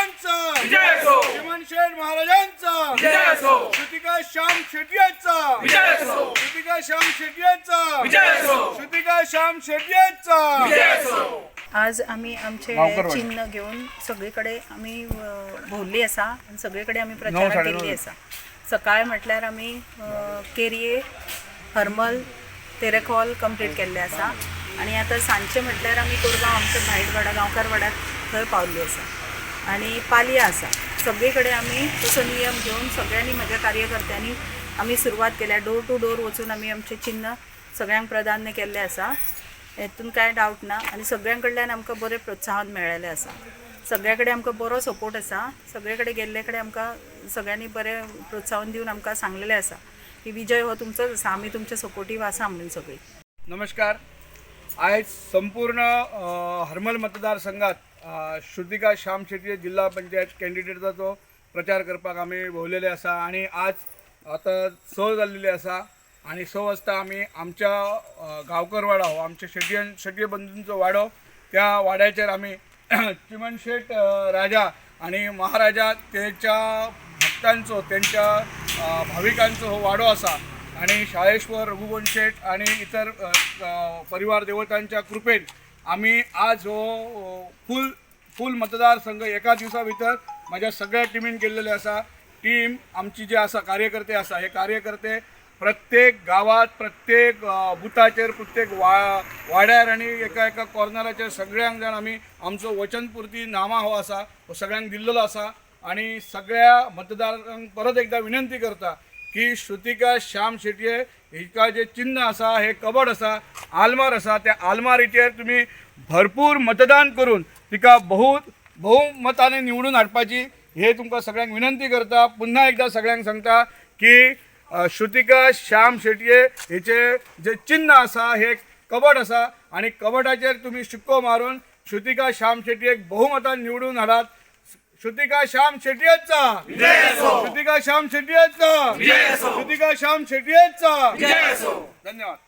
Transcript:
महाराजांचा, विजय असो. चिमन शेठ महाराजांचा विजय असो. श्रुतिका श्याम शेट्टी यांचा विजय असो. श्रुतिका श्याम शेट्टी यांचा विजय असो. श्रुतिका श्याम शेट्टी यांचा विजय असो. आज आमी आमचे गावकर वाडी. चिन्ह घेवन सगळे कडेन आमी भोवल्ली आसा आनी सगळे कडेन आमी णव प्रचार साडे णव. केल्ली आसा. सकाळ म्हटल्यार आमी केरये, हरमल, तेरेखोल कंप्लीट केल्ले आसा आनी आतां सांजचे म्हटल्यार आमी कोरगांव आमच्या भायटवाडा, गांवकार वाड्यार थंय पावल्ली आसा आनी पालया आसा. सगळे कडेन आमी तसो नियम घेवन सगळ्यांनी, म्हज्या कार्यकर्त्यांनी आमी सुरवात केल्या. डोर टू डोर वचून आमी आमचें चिन्ह सगळ्यांक प्रदान केल्लें आसा. हेतून कांय डावट ना आनी सगळ्यां कडल्यान आमकां बरें प्रोत्साहन मेळ्ळेलें आसा. सगळ्या कडेन आमकां बरो सपोर्ट आसा. सगळे कडेन गेल्ले कडेन आमकां सगळ्यांनी बरें प्रोत्साहन दिवन आमकां सांगलेलें आसा की विजय हो तुमचोच आसा, आमी तुमचे सपोर्टीव आसा म्हणून सगळीं. नमस्कार. आयज संपूर्ण हरमल मतदारसंघात श्रुतिका श्याम शेट्टी जिल्हा पंचायत कॅन्डिडेटाचो प्रचार करपाक आमी भोवलेले आसा आनी आज आतां 6 जाल्लेली आसा आनी 6 वाजता आमी आमच्या गांवकर वाडो हो आमच्या शेटये शेटये बंधूंचो वाडो, त्या वाड्याचेर आमी चिमन शेट राजा आणि महाराजा तेच्या भक्तांचो, त्यांच्या भाविकांचो हो वाडो आसा आणि शाळेश्वर रघुवंश शेठ आणि इतर अ, अ, परिवार देवतांच्या कृपेन आम्ही आज हो फुल फुल मतदारसंघ एका दिवसा भितर माझ्या सगळ्या टिमीन केलेले आसा. टीम आमची जी आसा, कार्यकर्ते आसा, हे कार्यकर्ते प्रत्येक गावात, प्रत्येक बुथाचेर, प्रत्येक वाड्यार आनी एका एका कॉर्नराचेर सगळ्यांक जाण आमी आमचो वचनपुर्ती नामा हो आसा हो सगळ्यांक दिल्लेलो आसा. आणि सगळ्या मतदारांक परत एकदा विनंती करता की श्रुतिका श्याम शेटये हिका जे चिन्ह आसा हे कबड आसा, आलमार आसा, त्या आलमारीचेर तुमी भरपूर मतदान करून तिका बहुमताने निवडून हाडपाची हे तुमकां सगळ्यांक विनंती करता. पुन्हा एकदा सगळ्यांक सांगता की श्रुतिका श्याम शेटये हेचे जे चिन्ह आसा हे कबड आसा आनी कबडाचेर तुमी शिक्को मारून श्रुतिका श्याम शेटयेक बहुमतान निवडून हाडात. श्रुतिका श्याम शेटयेचा विजय असो. श्रुतिका श्याम शेटयेचा विजय असो. श्रुतिका श्याम शेटयेचा विजय असो. धन्यवाद.